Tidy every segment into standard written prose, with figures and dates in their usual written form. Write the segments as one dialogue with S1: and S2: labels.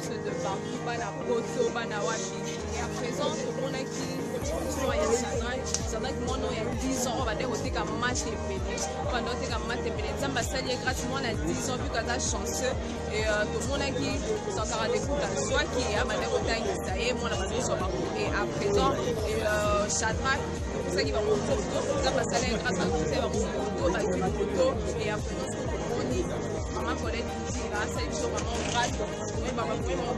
S1: biso de partout, bana poto, bana wapi. Et à présent, tomonaki histoire ya Shadrach. Shadrach mwana oyo ya 10 ans oyo bandaki koteka matembele, oyo bandaki koteka matembele. Nzambe asali ye grâce mwana ya 10 ans vu qu'aza chanceux. Et tomonaki Sankara Dekuta azwaki ye abandaki kotangisa ye mwana bandi kozwa bango. Et à présent, et Shadrach topesaki bango moto, Nzambe asali ye grâce, apesaki bango moto, bazwi moto. Et à présent, soki tomoni Maman Colette Nzinga asali biso vraiment grâce, tokomi bango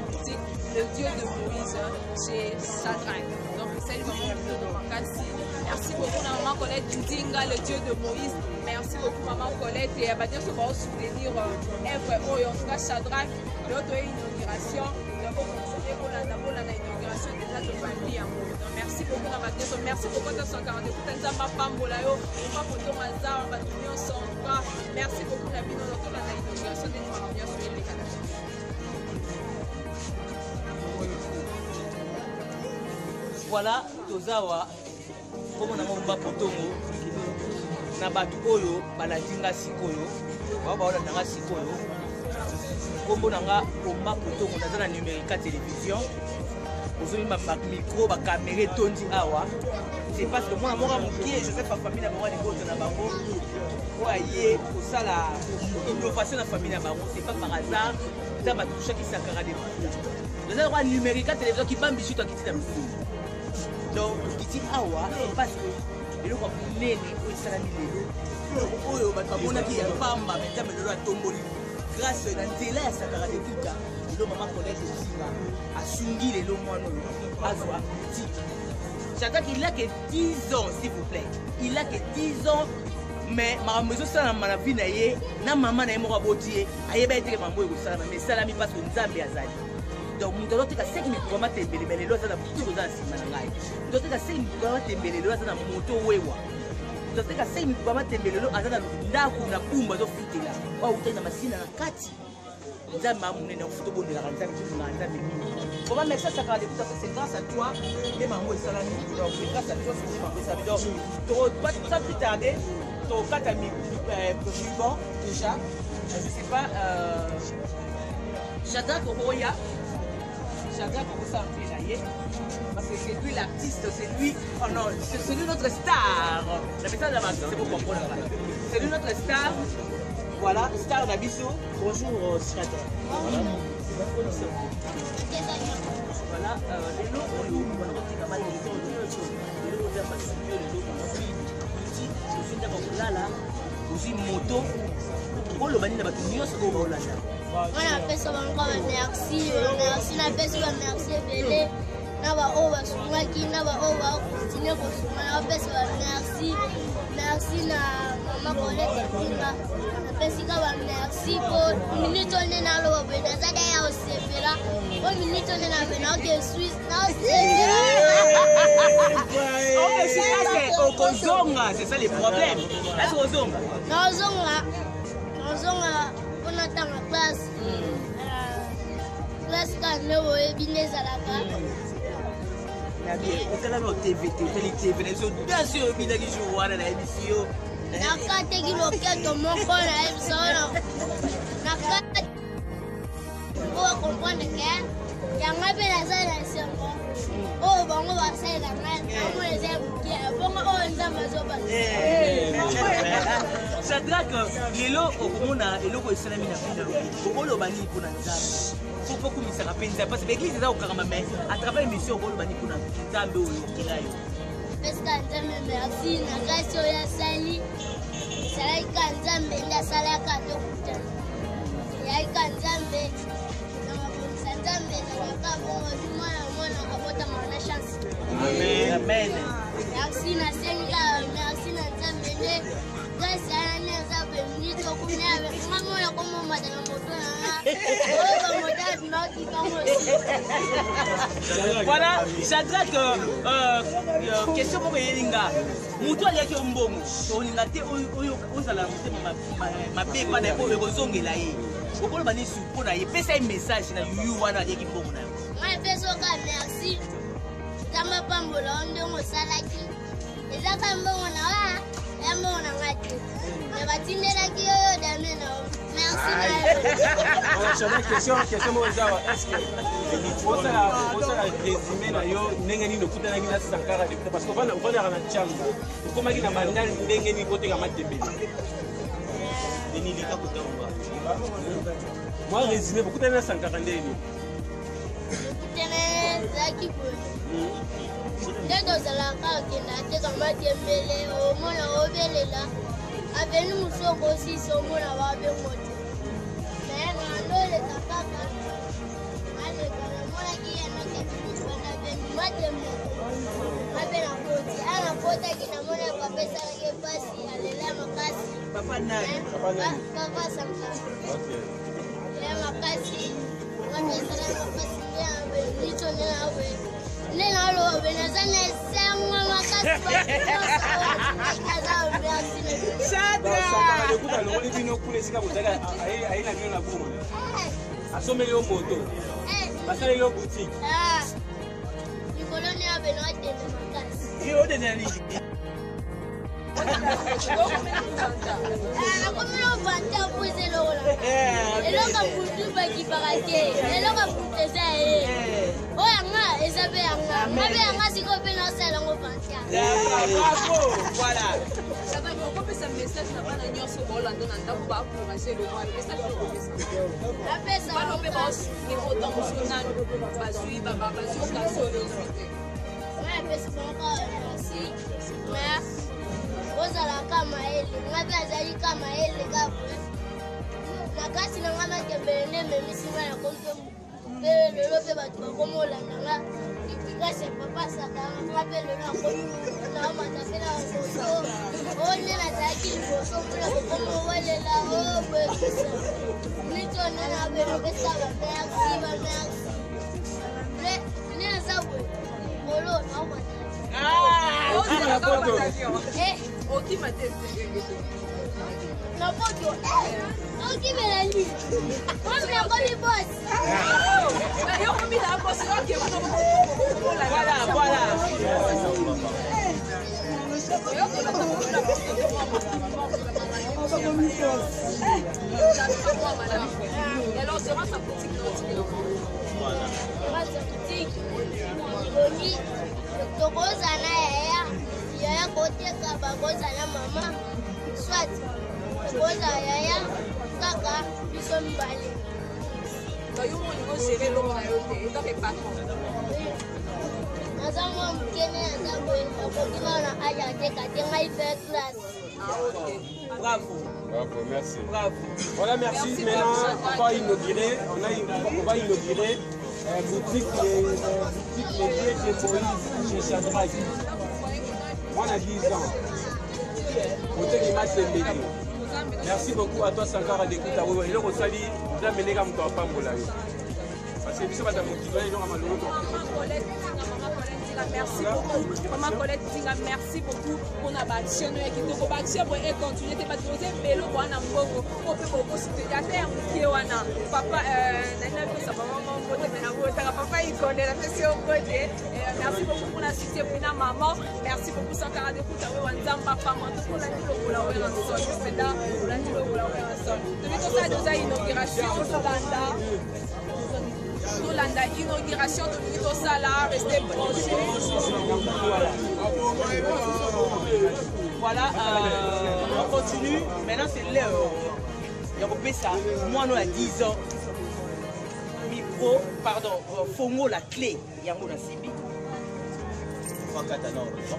S1: boutique le Dieu de Moïse chez Shadrach. Donc esali vraiment kitoko makasi. Merci beaucoup na Maman Colette Nzinga, le Dieu de Moïse. Merci beaucoup Maman Colette et bato nyonso baosoutenir œuvre oyo. En tout cas Shadrach, lelo toye inauguration, donc okontinue kolanda kolanda inauguration déjà tobandi yango. Donc merci beaucoup na bato nyonso, merci beaucoup ata 142 kuta Nzambe apambola yo, papa Potongo aza bato nyonso. En tout cas merci beaucoup na bino, donc tolanda inauguration ndenge makambo nyonso eleka na biso.
S2: Voilà, tozawa kombo na ngo Potongo na bato oyo balandi nga sikoyo, bao baolanda nga sikoyo, kombo na nga Omba Potongo, naza na Numerica Télévision. Ozomima ba micro, ba caméra etondi awa, c'est parce que mwana moko mokie Joseph afamille na bango libota na bango oyo aye kosala innovation na famille na bango, c'est pas par hasard. Eza bato tushaki Sankara de Kuta, eza lokola Numerica Télévision kibambi sutu akiti na mosuni. Donc tokiti awa parce que eloko ya monene oyo esalami lelo, eloko oyo bato bamonaki ya pamba, mais Nzambe lelo atomboli grâce na nzela ya Sankara de Kuta. Lelo mama Colette Nzinga asungi lelo mwana oyo azwa boutique. Shadrach, il a que 10 ans, s'il vous plaît, il a que 10 ans, mais makambo ezosalama na vie na ye na mama na ye moko aboti ye, ayeba ye teke makambo oyo ekosalama, mais esalami parce que Nzambe azali. Donc moto azoteka 5 mikuka matembele, mais lelo aza na boutique oza na nsima na ngai. Moto azoteka 5 mikuka matembele lelo aza na moto wewa. Moto azoteka 5 mikuka matembele lelo aza na ndako na pumba azofutela, oyo awutaki na masina na kati. Nzambe amonene, okufi tobondelaka Nzambe, tolingaka Nzambe mingi. Vraiment merci à Sankara de Kuta, c'est grâce à toi nde bango esalami. Donc c'est grâce à toi nde bango esalami. Donc sans plus tarder, tokata ruban déjà, je sais pas, Shadrach okoya, Shadrach okosala mpe na ye parce que c'est lui l'artiste, c'est lui, oh non, c'est lui notre star. La message là, c'est pour comprendre, c'est lui notre star. Voilà, star na biso. Bonjour Shadrach. Voilà, lelo oyo bana kotika maison, lelo oza basudio, lelo ozwi boutique, ozwi ndako kolala, ozwi moto, okoloba nini na bato nyonso oyo baolanda?
S3: Nga napesa bango ba merci, merci, napesi ba merci ebele na baoyo basungaki, na baoyo bakontinue kosunga, napesa ba merci, merci na mama Colette Nzinga, napesi ka ba merci po minute oyo nde naloba boye naza da ya kosepela, po minute oyo nde nabe naoke Suisse naosepela.
S2: Ok, c'est okozonga, c'est ça le problème. Est-ce ozonga?
S3: Naozonga, naozonga mpona ntanga classe, classe kaka nde boyebi nde ezalaka.
S2: Otala na TV te, otali TV na biso danse oyo obinaki jour wana, nayebisi yo.
S3: Nakateki loketo moko, nayebisa wana nakati po bacomprendre ke yanga mpe naza na esengo oyo bango basalela ngai, namona eza ya moke bongo oyo Nzambe azobasa.
S2: Shadrach, lelo okomona eloko esalami na bino, okoloba nini mpona Nzambe? Fo okumisaka mpe Nzambe parce que baeglise eza kokangama, mais à travers émission okoloba nini mpona Nzambe oyo okela yo?
S3: Pesika Nzambe merci na grâce oyo asali, esalaki ka Nzambe nde asalaka tokutana, eyaki ka Nzambe na mabongisa Nzambe ezalaka bongo, epi mwana mwana abotamaka na chance.
S2: Amen.
S3: Merci, nasengi kaka merci na Nzambe nde grâce wana nde aza bemini tokumia nga mona komomata na moto na nga oyo bamoto abimaki.
S2: Voilà, Shadrach, question moko eyeli nga. Moto aliaki yo mbongo, tolinga te oyo ozala motema mabe epa na ye oyo ekozongela ye. Okoloba nini mpo na ye? Pesa ye message na yuyu wana aliaki mbongo na yo.
S3: Ngai mpe soka merci, Nzambe apambola yo ndenge osalaki, eza ka mbongo na wa ya mbongo na ngai te, me batindelaki yo yo dame na yo. Merci na
S4: Voilà, Shadrach, question, question moko eza awa. Est-ce que osala osala résumé na yo ndenge nini okutanaki na Sankara de parce que ofanda ofandaka na Tshangu okomaki na Bandal ndenge nini koteka matembele
S5: Denis leka kotanga.
S4: Mwa résumé bokutani na Sankara ndenge nini?
S3: Tokutana ezalaki boye nde tozalaka okenda ateka matembele omona obelela aveni mosu okosisa omona babengo te me nandoleka kaka aleka namonaki ye nakebimibana aveni matembele ape nakoti a nakotaki namona papa esalaki mpasi alela makasi
S2: Papa nani?
S3: Papa Sankara. Ya makasi nde naloba be naza na esengo
S4: makasi alongoli bino kuna esika bozali aye na bino na buma asombeli yo moto basaleli yo boutique
S3: likolo nde abeno atende makasi
S2: yo odende nini
S3: Nakomi ovanda po eza eloko na eloko butu bakipaka te eloko butu eza ye oyo yanga eza mpe yanga nga mpe yanga sikoyo mpe naosala yango vanta.
S2: Voilà.
S1: Okopesa message na bana nyonso baolanda na ndako, baencourage eloko message okopesa
S3: Napesa
S1: bana mpe baosouffrir autant mosusu nanu bazwi bazwi occasion oyo ozwi te.
S3: Nga napesi bango kaka merci, mais ozalaka mayele. Nga mpe azali ka mayele ka boye makasi na nga matembele nde ememisi nga na komi mpe lelo mpe bato bakomi olanda nga grâce ya papa Sakara. Nga mpe lelo nakomi naomata mpe na moto oyo nde nazalaki liboso mpona kokomi owelela oyo boye tusa nito nde nabelopesa bamerci bamerci nde naza boye kolo naomata.
S1: Okima te.
S3: Na poto okimela nini? Omi nakomi boss.
S1: Yo komi na boss, ok.
S2: Voilà.
S1: Yo Alors, sera sa boutique na otikela.
S3: Grâce boutique boni tokozala na yaya, yaya koteka, bakozala na mama, soit tokozala yaya kaka biso mibale.
S1: Donc yo mo olingi ogérer eloko na yo te etoke patron.
S3: Naza mwa moke nde naza boye, nakoki nao na age ateka te, ngai fe classe.
S1: Ah, ok.
S2: Bravo.
S4: Bravo, merci.
S2: Bravo.
S4: Voilà, merci.
S1: Merci
S4: Maintenant,
S1: beaucoup,
S4: on va inaugurer, on, a, on va inaugurer boutique Les Pieds de Moïse chez Shadrach. Moi, on a 10 ans. Boutique Matembele. Merci beaucoup à toi, Sankara Dekuta. Eloko osali, Nzambe ndenge moto apambola yo. Parce que biso bato ya mokili wana eloko ya malongo.
S1: Maman Colette Tinga, Maman Colette Tinga, merci beaucoup. Maman Colette Tinga, merci beaucoup mpona baaction ya kitoko. Baaction boye econtinue te, bato boza ebele wana mbongo po mpe bokosoutenir ata ya moke wana. Papa nani napesa mama mbote me nabotaka papa Ikonde, napesi yo mbote. Merci beaucoup mpona soutien mpena maman. Merci beaucoup Sankara de Kuta oyo wa Nzamba pamba tokolandi lokola Werrason mpenza, olandi lokola Werrason. Tobi tosala toza inauguration, tolanda inauguration tolingi tosala. Reste branché.
S2: Voilà, on continue. Maintenant, c'est l'heure. Ya kopesa mwana oyo ya 10 ans micro, pardon, fongo la clé yango na simbi.
S5: Fakata na horizon.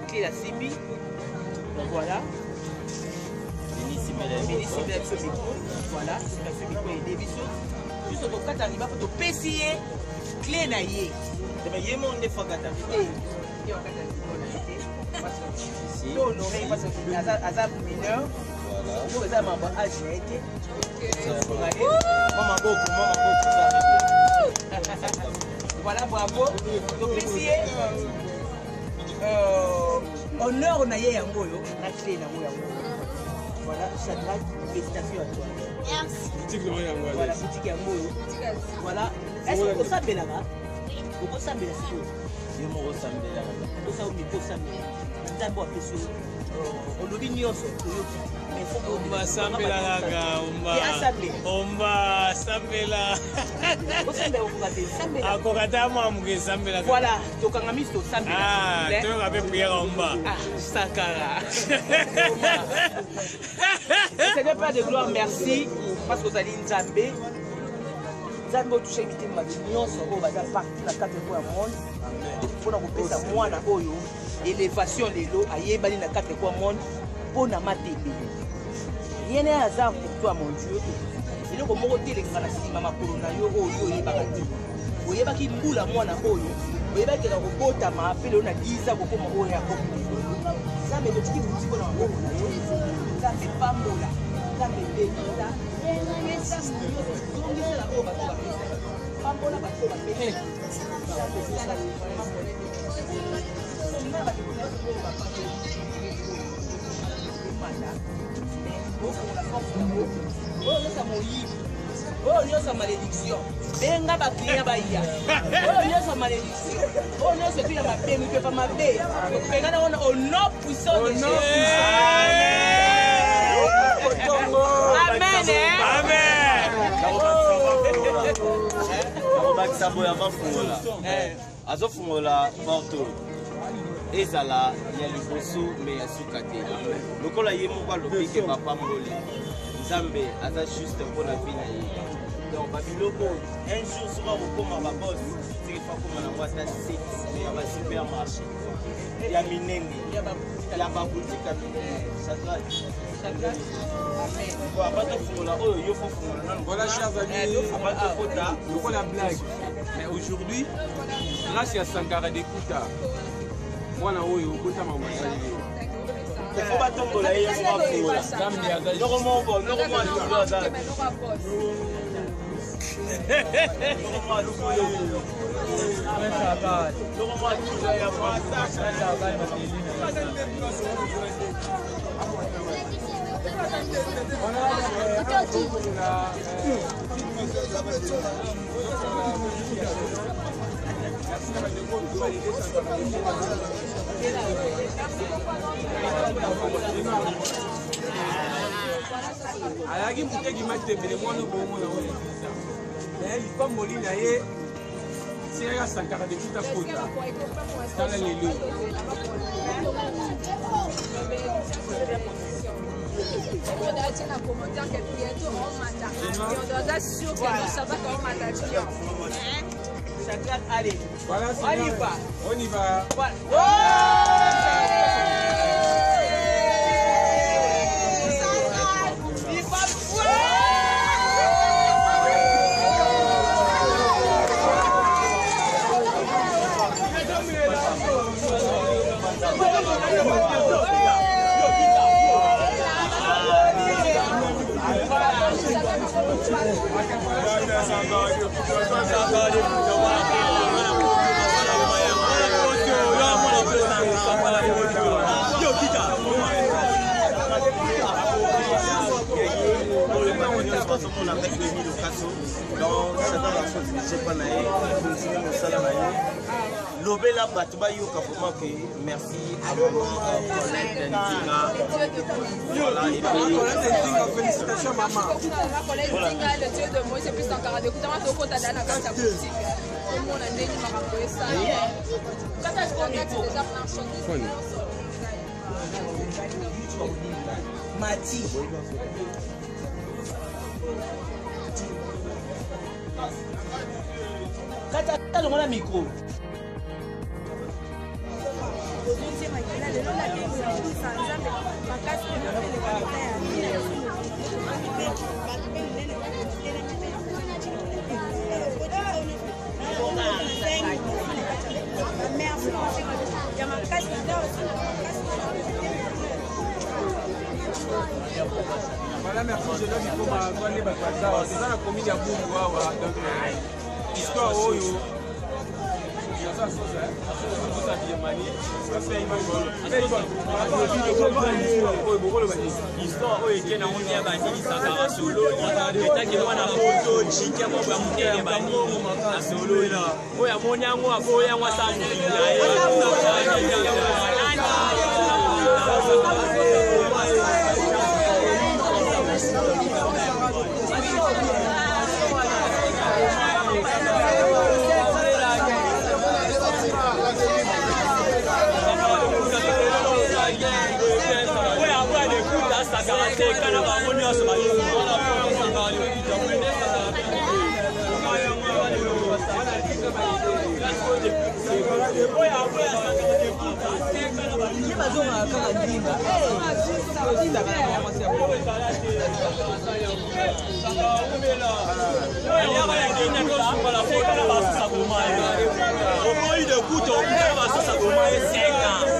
S2: Clé na simbi. Donc voilà.
S5: Denis Simbela.
S2: Denis simbela biso micro. Voilà, simbela biso micro, ede biso biso tokata riba mpo topesi ye clé na ye.
S5: Mais ye mo nde fakata.
S2: Te, ye wakata micro na ye te, parce que to honoré, parce que aza mineur.
S5: Voilà.
S2: Oyo eza mambo age na ye te. Tosunga ye.
S5: Mwa maboko, mwa maboko.
S2: Voilà, bravo. Topesi ye honneur na ye yango oyo na clé nango yango oyo. Voilà, Shadrach, félicitations à toi.
S3: Merci.
S4: Boutique na yango.
S2: Voilà, boutique yango oyo. Voilà, est ce que okosambelaka? Okosambela sikoyo.
S5: Ye moko osambelaka.
S2: Opesa yo micro, osambela na Nzambe oyo apesi yo. Olobi nyonso toyoki. Mais faut que
S6: Omba sambela kaka omba. Omba sambela.
S2: Osambela okoka te, sambela.
S6: Akoka ta mwa moke sambela.
S2: Voilà, tokanga miso tosambela.
S6: Ah, toyoka mpe prière omba.
S2: Ah, Sankara. Seigneur Père de gloire, merci parce que ozali Nzambe. Nzambe otouche mitema bato nyonso oyo baza partout na quatre coins ya monde mpona kopesa mwana oyo élévation lelo ayebani na quatre coins monde mpo na matembele. Rien n'est hasard pour toi, mon Dieu. Eloko moko te elekaka na nsima makolo na yo oyo yo oyebaka te. Oyebaki mbula mwana oyo, oyebaki kaka kobotama mpe lelo na 10 ans kokoma oyo ya komi lelo. Nzambe totiki butiko na maboko na yo. Nzambe pambola, Nzambe benisa, pesa nyonso, zongisela oyo bato bapesa. Pambola bato bapesa. Nzambe sala vraiment connaître. Sunga bato nyonso oyo bapamboli. Emata, ofongola force yango. Oyo nyonso ya moyibi, oyo nyonso ya malédiction, benga baclient baya. Oyo nyonso ya malédiction, oyo nyonso epi ya mabe, mipepa mabe, topengana wana au nom puissant de Jésus. Amen.
S6: Amen.
S5: Nakobakisa boye avant fungola. Azofungola porte oyo ezala ya liboso me ya suka te. Lokola ye moko alobi ke bapamboli, Nzambe aza juste mpona vie na ye. Donc babiloko un jour soki akokoma babos, seke fa akoma nango ata 7 ya basupermarché ya minene, ya baboutique ya minene. Shadrach, avant tofungola oyo yo fo fungola nanu.
S4: Voilà, chers amis,
S5: avant tokota
S4: lokola blague. Mais aujourd'hui, grâce à Sankara Dekuta, mwana oyo obotama masali ye.
S5: Fo batombola ye moko afungola.
S4: Nzambe aza
S5: Noko moko, noko moko aluku aza. Noko moko aluku oyo. Noko moko aluku ya
S4: Ayaki moteki matembele mwana bomona oyo naye lipamboli na ye tikaka Sankara Dekuta kota tala lelo.
S1: Na commentaire que bientôt on mata avion. Donc aza sûr que nous ça va qu'on mata avion.
S2: Shadrach, allez.
S4: Voilà,
S2: On y va.
S4: On y va.
S2: Voilà.
S5: Bazomona avec Denis Lokaso. Donc Shadrach azodirige mpa na ye, continue mosala na ye, lobela bato bayoka vraiment que merci à maman Colette Nzinga. Voilà, et puis
S4: Colette Nzinga, félicitations maman.
S1: Colette Nzinga, le Dieu de Moïse et puis Sankara Dekuta, tokota da na kati ya boutique. Omona ndenge makambo esala. Contact déjà marchandise nyonso.
S2: Mati. Kata longola micro.
S4: Voilà, merci Général Ikoma, azwani bato baza awa. Toza na commune ya Bumbu awa. Donc histoire oyo naza sosa, sosa Birmanie. Oyo bokoloba nini?
S6: Histoire oyo eke nango nde ya banini Sankara sololi etaki mwana poto jike moko ya monene banini asololi oyo amoni yango aboyi yango asala mokili na ye. Okoyi de kuta okutana basusa boma ye 5 ans.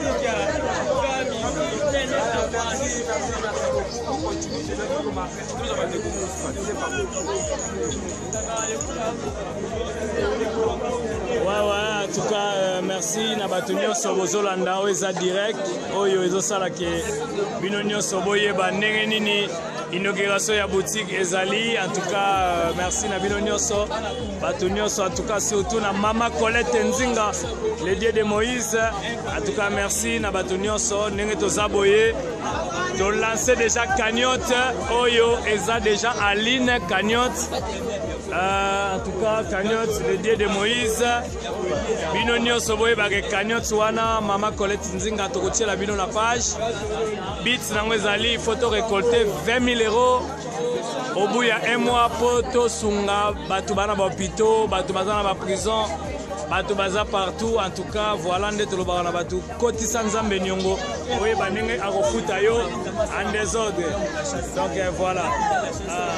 S7: Ouais, ouais, en tout cas, euh, merci na bato nyonso bozolanda oyo eza direct oyo ezosala ke bino nyonso boyeba ndenge nini inauguration ya boutique ezali en tout cas euh, merci na bino nyonso bato nyonso en tout cas surtout na mama Colette Nzinga le dieu de Moïse en tout cas merci na bato nyonso ndenge toza boye tolance déjà cagnotte oyo eza déjà en ligne cagnotte euh, en tout cas cagnotte le dieu de Moïse bino nyonso boyebaka cagnotte wana mama Colette Nzinga tokotiela bino na page bit nango ezali faut to récolter 20 000 euros au bout ya un mois mpo tosunga bato bana bahôpitaux bato baza na baprison bato baza partout en tout cas voilà nde tolobaka na bato kotisa nzambe niongo oyeba ndenge akofuta yo en désordre donc euh, voilà ah.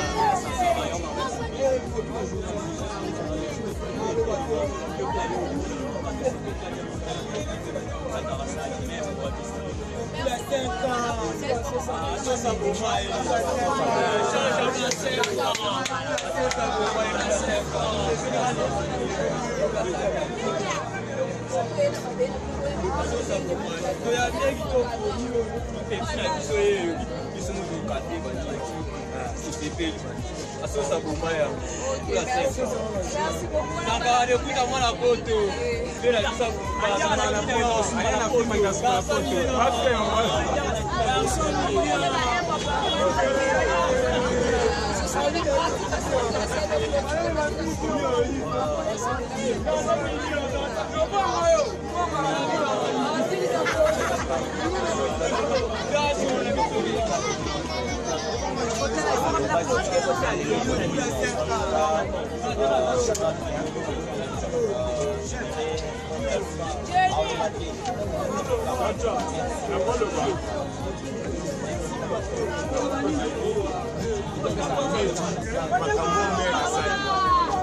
S6: Sankara mwana poto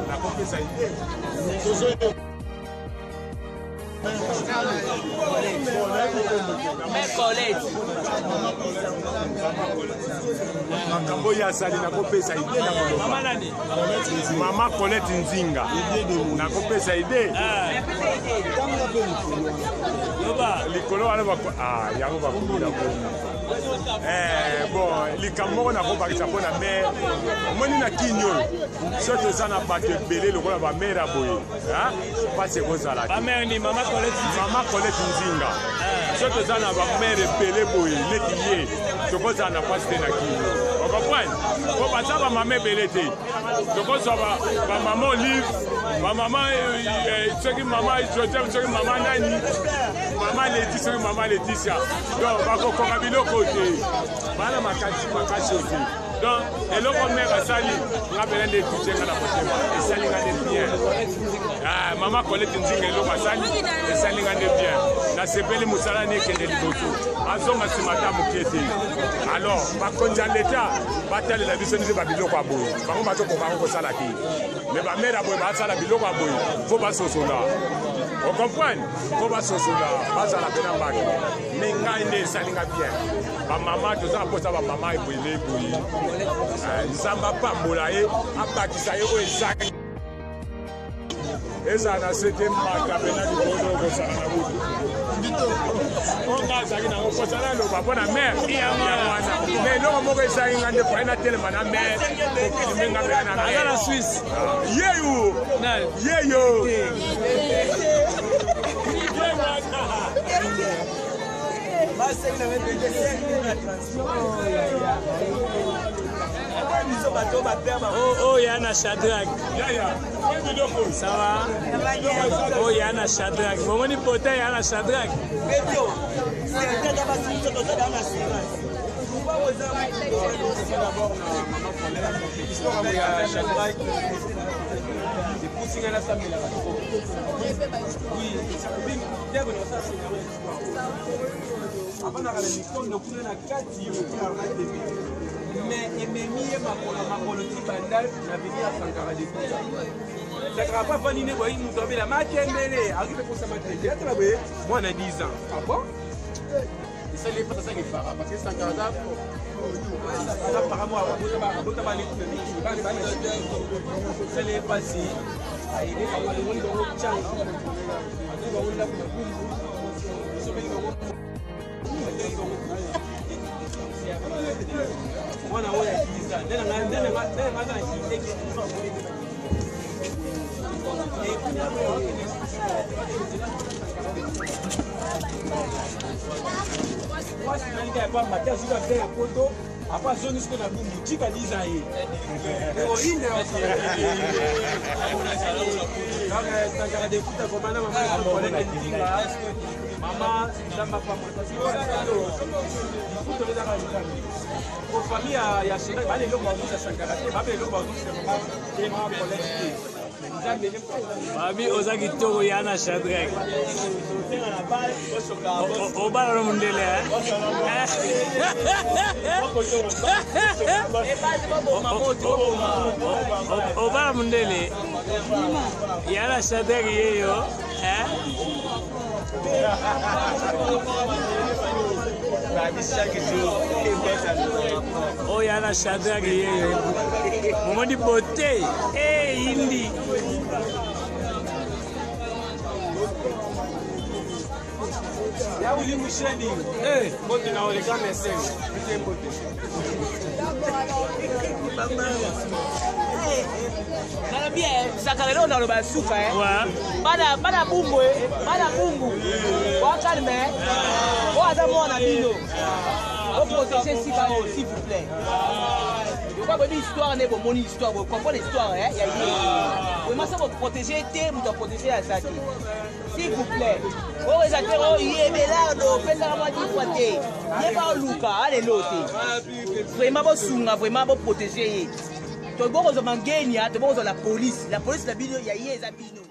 S8: Nakopesa ide. Makambo oyo asali nakopesa ide na koloba mama Colette Nzinga nakopesa ide ah. Likolo wana ah, yango bakomi na bongo eh, bon likambo moko nakobakisa mpo na mere omoni na kini oyo so toza na bato ebele lokola bamere ya boye mpasi ekozala te mama Colette Nzinga eh. So toza na bamere ebele boye neti ye tokozala na mpasi te na kini okomprendre po baza bamama ebele te tokozwa bamama Olive bamama eh, eh, soki mama Joseph soki mama nani mama Leti soki mama Leticia donc bakokoka biloko te bana makasi makasi oyo te donc eloko mare asali nga mpena nde etouche nga na motema esali nga nde bien ah, mama Colette Nzinga eloko asali esali nga nde bien nasepeli mosala ne ekende liboso azonga nsima ata moke te alors bakonzi ya leta batalela biso ndenge babiloko ya boye bango bazokoka yango kosala te me bamere ya boye basala biloko ya boye fo basosola ocomprendre fo basosola bazala mpena bato me ngai nde esali nga bien bamama toza na mposa bamama ebele boye eh, nzambe apambola ye abakisa ye oyo ezangi ezala na se te mata mpena likolo okosala na butu mpo nga azalaki nango mposa naloba mpo na mere yango wana me eloko moko ezangi nga nde poye natelema na mere kokilime nga mpena na
S7: aza na Suisse
S8: ah, yeyo yeyo
S7: Oh, oh, yana Shadrach. Ça va? Oh, yana Shadrach. Bomoni pota yana Shadrach.
S4: D'abord na mama Paulette, histoire ya Shadrach epusi ngai nasambelaka trop. Oui, ndeko na osala scénario ya histoire. Avandaka na mikondo kuna na kati mais ememi ye makolo makolo ti bandal na veni ya Sankara de Kuta. Sankara pa afandi nde boye moto abela matembele akoki mpe kosa matembele atala boye mwana 10 ans. Ah bon? Esali ye mpasi asaki fara parce que Sankara aza aza fara moko abota bana ekuna mikili bana bana esali ye mpasi ayede alongoli bango cango azwi bango ndako na bumbu esomeli bango mwana oyo ya 10 ans nde nanga aza na kiteke. Mwasi nalika ya pamba te, azwi ba ya poto apa azongi siko na bumbu tika liza ye oyinde Sankara dekuta komana mama Paulette Ndinga mama Nzambe apambola parce que lifuta ezaka Nzambe po famille ya Shedrak bana eloko bazongisa Sankara te babe eloko bazongisa mama Paulette te. Nzambe nde.
S7: Babi oza kitoko ya na Shadrack. Obala no mundele eh? Obala mundele. Ya na Shadrack yeyo eh? Oyo ya na Shadrack yeyo. Momoni beauté. Eh indi.
S4: Ya Willy Musheni. Eh, mbote na oleka meseng. Mbote mbote.
S2: Nalobi sakala eloko naloba ya suka bana bana bumbu bana bumbu boakalme oyo aza mwana bino oprotege esika oyo s'il vous plaît. Lokwa boyebi histoire nde bomoni histoire bocomprendre histoire ya ye vraiment so boprotege te moto aprotege aza te s'il vous plaît. Oyo eza te oyo ye Belardo opesaka mwa difwa te ye baoluka alelo te vraiment bosunga vraiment boprotege ye. Tobokozwa mangenia, tobokozwa la police, la police na bino ya ye eza bino.